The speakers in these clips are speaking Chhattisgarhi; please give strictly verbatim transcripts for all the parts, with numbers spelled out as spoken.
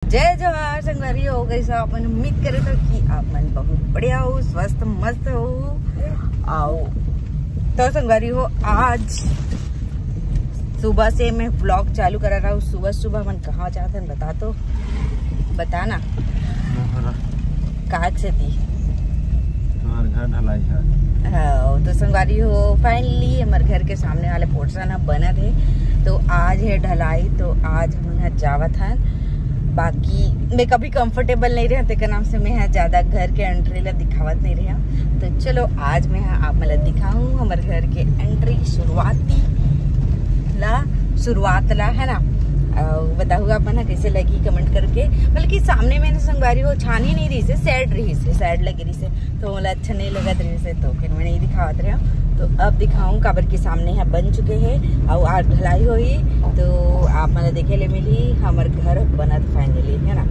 जय जोहार संगवारी हो, कइसे हो अपन? उम्मीद करे तो कि आप मन बहुत बढ़िया हो, स्वस्थ मस्त हो। आओ तो संगवारी हो, आज सुबह से मैं व्लॉग चालू करा रहा हूँ। सुबह सुबह मन कहाँ जात हन बता तो, बता ना। मोहरा। काज से दी। तुम्हार घर ढलाई है। हाँ, तो संगवारी हो, finally हमर घर के सामने वाले पोर्शन ह बनत हे। तो आज हे ढलाई, तो आज हमन ह जावत हन। बाकी मैं कभी कंफर्टेबल नहीं रहा, तेकर नाम से मैं ह ज्यादा घर के एंट्री ला दिखावत नहीं रहा। तो चलो, आज मैं ह आप मन ला दिखाऊं हमर घर के एंट्री, शुरुआती ला, शुरुआत ला, है ना? अउ बताहू आप मन ह कैसे लगी कमेंट करके। बल्कि सामने में ना संगवारी हो, छानी नहीं रही से, side रही से, side लगी रही से, तो मोला अच्छा नहीं लगत रही से, तो फिर मैं नहीं दिखावत रहा। तो अब दिखाऊं, काबर के सामने ह बन चुके हैं, अउ आज ढलाई होही, तो आप मन ला देखे ले मिली हमर घर बनत finally, है ना?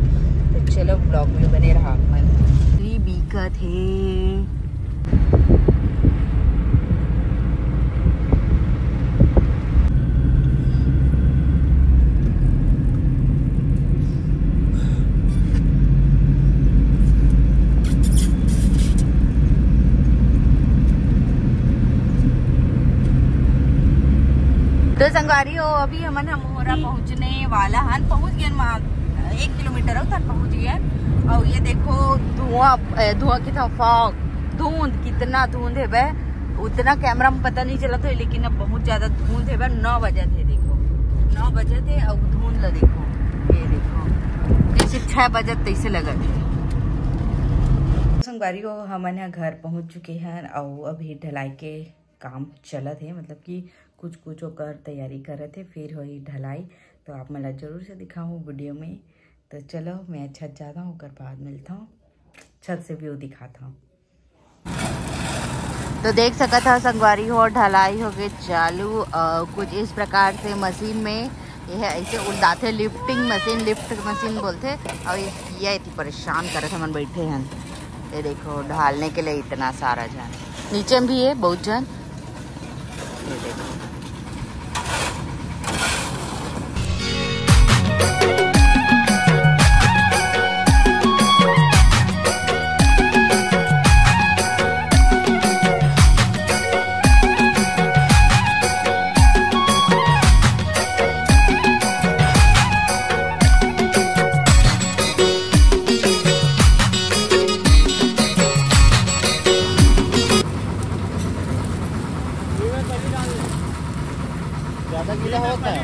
तो चलो, व्लॉग में बने रहा आप मन। ये बीकत है। तो संगवारी हो, अभी हमन ह मोहरा पहुंचने वाला हन, पहुंच गए एक किलोमीटर हो तक पहुंच गए। और ये देखो धुआं, ए, धुआं की था, fog, धुंध, कितना धुंध है बे। उतना कैमरा में पता नहीं चलत होही, लेकिन अब बहुत ज्यादा धुंध है बे। नौ बजे थे, देखो, नौ बजे थे, अब धुंध ला देखो, ये देखो, जैसे छह बजे तैसे लगत है। संगवारी हो, हमन ह घर पहुंच चुके हैं और अभी ढलाई के काम चलत है, मतलब कि कुछ कुछ ओकर तैयारी करत है, फिर होही ढलाई। तो आप मन ला जरूर से दिखाऊँ वीडियो में। तो चलो, मैं छत जाता हूँ, ओकर बाद मिलता हूँ, छत से व्यू दिखाता हूँ। तो देख सकत हव संगवारी हो, ढलाई हो गए चालू। अ, कुछ इस प्रकार से मशीन में ये है, ऐसे उलदाथे, लिफ्टिंग मशीन, लिफ्ट मशीन बोलथे। और ये किया इतनी परेशान करत हमन बैठे हैं। ये देखो, ढालने के लिए इतना सारा जन, नीचे में भी है बहुत जन। ये देखो। ज्यादा गीला होता है।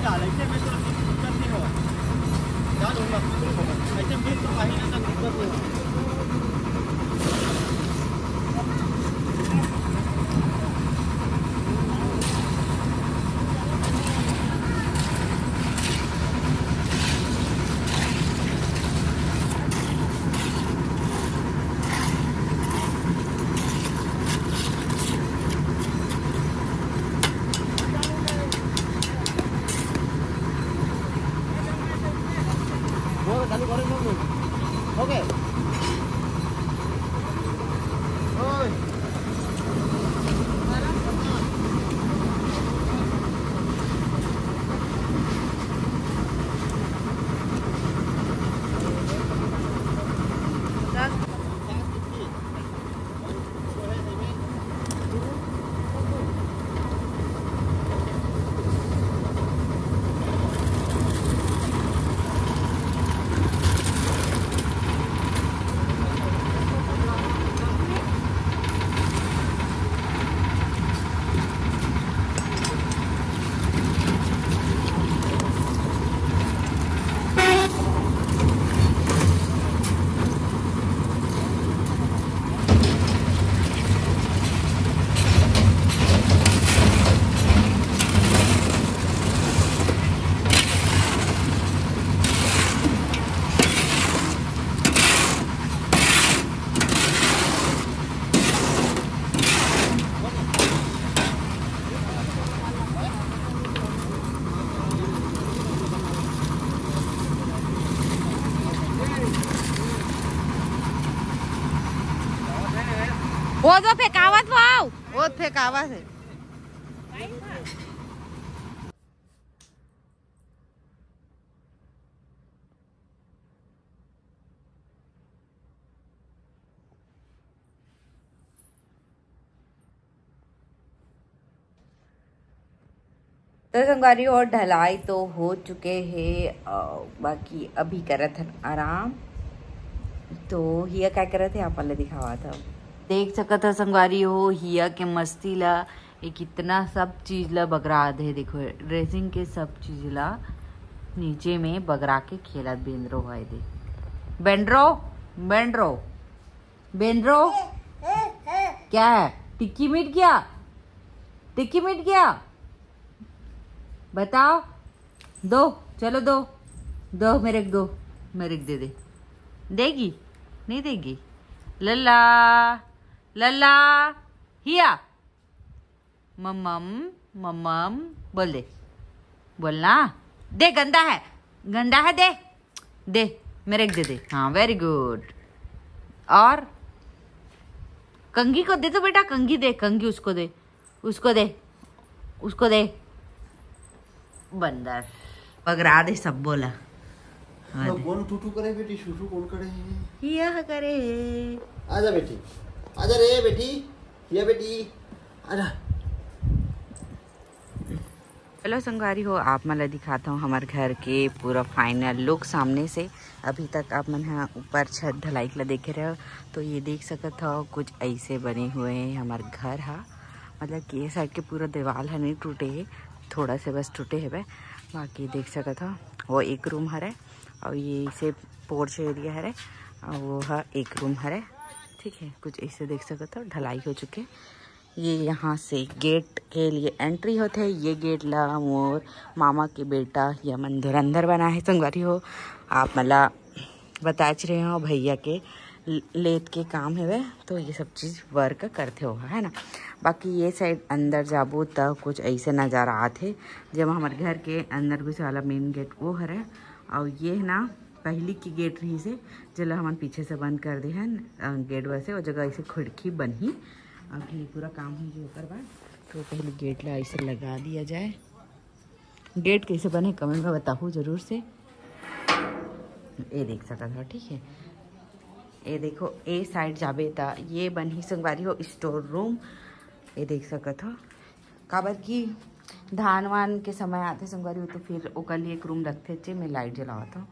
वो तो फेंकावत हो, वो फेंकावत है। तो संगवारी हो, ढलाई तो हो चुके हे, अ, बाकी अभी करत हन आराम। तो हिया का करत हे, आप मन ल दिखावत हव। देख सकत हव संगवारी हो, हिया के मस्ती ला, ये कितना सब चीज ला बगरा दे। देखो, ड्रेसिंग के सब चीज ला नीचे में बगरा के खेलत बेंदरो है दे। बेंदरो, बेंदरो, बेंदरो, क्या है? टिक्की मिट गया, टिक्की मिट गया। बताओ, दो, चलो दो, दो मेरे को दो, मेरे को दे दे। देगी? नहीं देगी? लल्ला, लल्ला, हिया, मम्मम, मम्मम, बोल दे, बोलना। दे, गंदा है, गंदा है, दे, दे, मेरे को दे दे। हाँ, वेरी गुड। और कंघी को दे तो बेटा, कंघी दे, कंघी उसको दे, उसको दे, उसको दे। बंदर बगरा दे सब बोला। हाँ, दे। कौन टूटू करे बेटी, शूशू कौन करे है? यह करे है। आजा बेटी, आजा रे बेटी, या बेटी, आजा। चलो संगवारी हो, आप मन ला दिखाता हूँ हमारे घर के पूरा फाइनल लुक सामने से। अभी तक आप मन ह ऊपर छत ढलाई ला देखे रहे हो, तो ये देख सकत हो कुछ ऐसे बने हुए हैं हमारे घर हा। मतलब कि ये साइड के पूरा दीवाल ह नहीं टूटे है, थोड़ा से बस टूटे हवे। बाकी देख सकत हो वो एक रूम हरे, और ये इसे पोर्च एरिया हरे, और वो ह एक रूम हरे। ठीक है, कुछ ऐसे देख सकत हो ढलाई हो चुके। ये यहाँ से गेट के लिए एंट्री होथे। ये गेट ला मोर मामा के बेटा यमन धुरंधर बनाए हे संगवारी हो। आप मन ला बताच रहे हो भैया के लेत के काम हेवे, तो ये सब चीज वर्क करथे हो, है ना। बाकी ये साइड अंदर जाबो त कुछ ऐसे नजारा आथे, जेमा हमर घर के अंदर घुसे वाला मेन गेट वो हरे। और ये है ना पहली की गेट रही से, जेला हमन पीछे से बंद कर दे हन, अ, गेट वैसे वो जगह ऐसे खिड़की बनही। अभी पूरा काम हो जाए ओकर बाद तो पहले गेट ला ऐसे लगा दिया जाए। गेट कैसे बने कमेंट में बताहू जरूर से। ये देख सकत हो, ठीक है। ये देखो, ए साइड जाबे त ये बनही संगवारी हो स्टोर रूम। ये देख सकत हो, काबर कि धान वान के समय आथे संगवारी हो, तो फिर ओकर लिए एक रूम रखथे। चे मैं लाइट जलावत हूँ,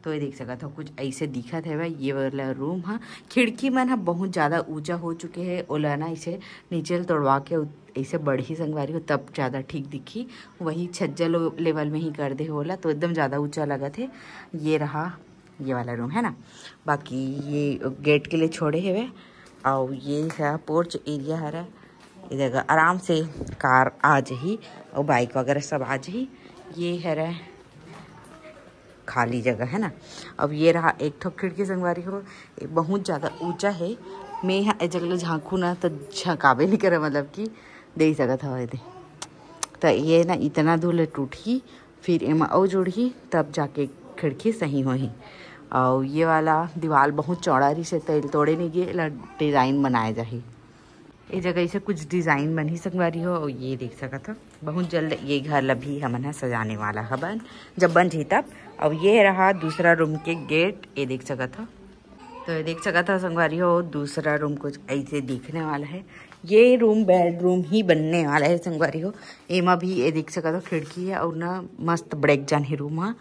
तो ये देख सकत हो कुछ ऐसे दिखत हवे ये वाला रूम हा। खिड़की मन हा बहुत ज्यादा ऊंचा हो चुके है, ओला ना इसे नीचे ल तोड़वा के उ-, ऐसे बढ़ही संगवारी हो तब ज्यादा ठीक दिखही। वही छज्जा लो-, लेवल में ही कर दे होला, तो एकदम ज्यादा ऊंचा लगत है। ये रहा ये वाला रूम है ना, बाकी ये गेट के लिए छोड़े हवे। और ये है पोर्च एरिया हरा, ये जगह आराम से कार आ जाही और बाइक वगैरह सब आ जाही। ये हरा खाली जगह है ना। अब ये रहा एक ठो खिड़की संगवारी हो, ये बहुत ज्यादा ऊंचा है। मैं यहाँ ए जगह ले झांकू ना तो झकाबे नहीं करे, मतलब कि देख सकत हवा दे। तो ये ना इतना दूर ले टूटही, फिर एमा अउ जुड़ही, तब जाके खिड़की सही होही। और ये वाला दीवार बहुत चौड़ा रही से तेल तोड़े नहीं गे, एला डिजाइन बनाए जाही। ये जगह इसे कुछ डिजाइन बनही संगवारी हो। और ये देख सकत हो बहुत जल्द ये घर ला भी हमन ह सजाने वाला हबन, जब बन जाही तब। अब ये रहा दूसरा रूम के गेट, ये देख सकत हो। तो ये देख सकत हो संगवारी हो, दूसरा रूम कुछ ऐसे दिखने वाला है। ये रूम बेडरूम ही बनने वाला है संगवारी हो। एमा भी ये देख सकत हो खिड़की है और ना मस्त बड़ेक जान है रूम हा।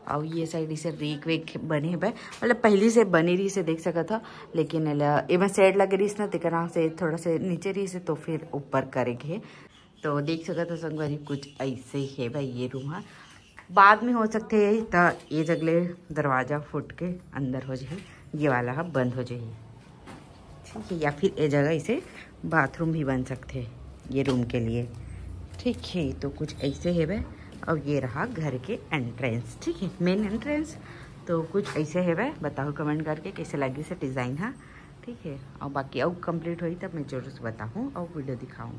और ये साइड इसे रेक वेक बने हवे, मतलब पहली से बने रही से देख सकत हो, लेकिन एला एमा शेड लगे रहीस ना, तेकर नाम से थोड़ा से नीचे रहीस, तो फिर ऊपर करे के। तो देख सकत हो संगवारी कुछ ऐसे ही है भाई ये रूम हा। बाद में हो सकते है तो ये जगले दरवाजा फूट के अंदर हो जाही, ये वाला हा बंद हो जाही, ठीक है, या फिर ये जगह इसे बाथरूम भी बन सकते हैं ये रूम के लिए, ठीक है। तो कुछ ऐसे हेवे। और ये रहा घर के एंट्रेंस, ठीक है, मेन एंट्रेंस। तो कुछ ऐसे हेवे, बताओ कमेंट करके कैसे लगी से डिजाइन हा, ठीक है। और बाकी और कंप्लीट होई तब मैं जरूर से बताऊँ और वीडियो दिखाऊँ।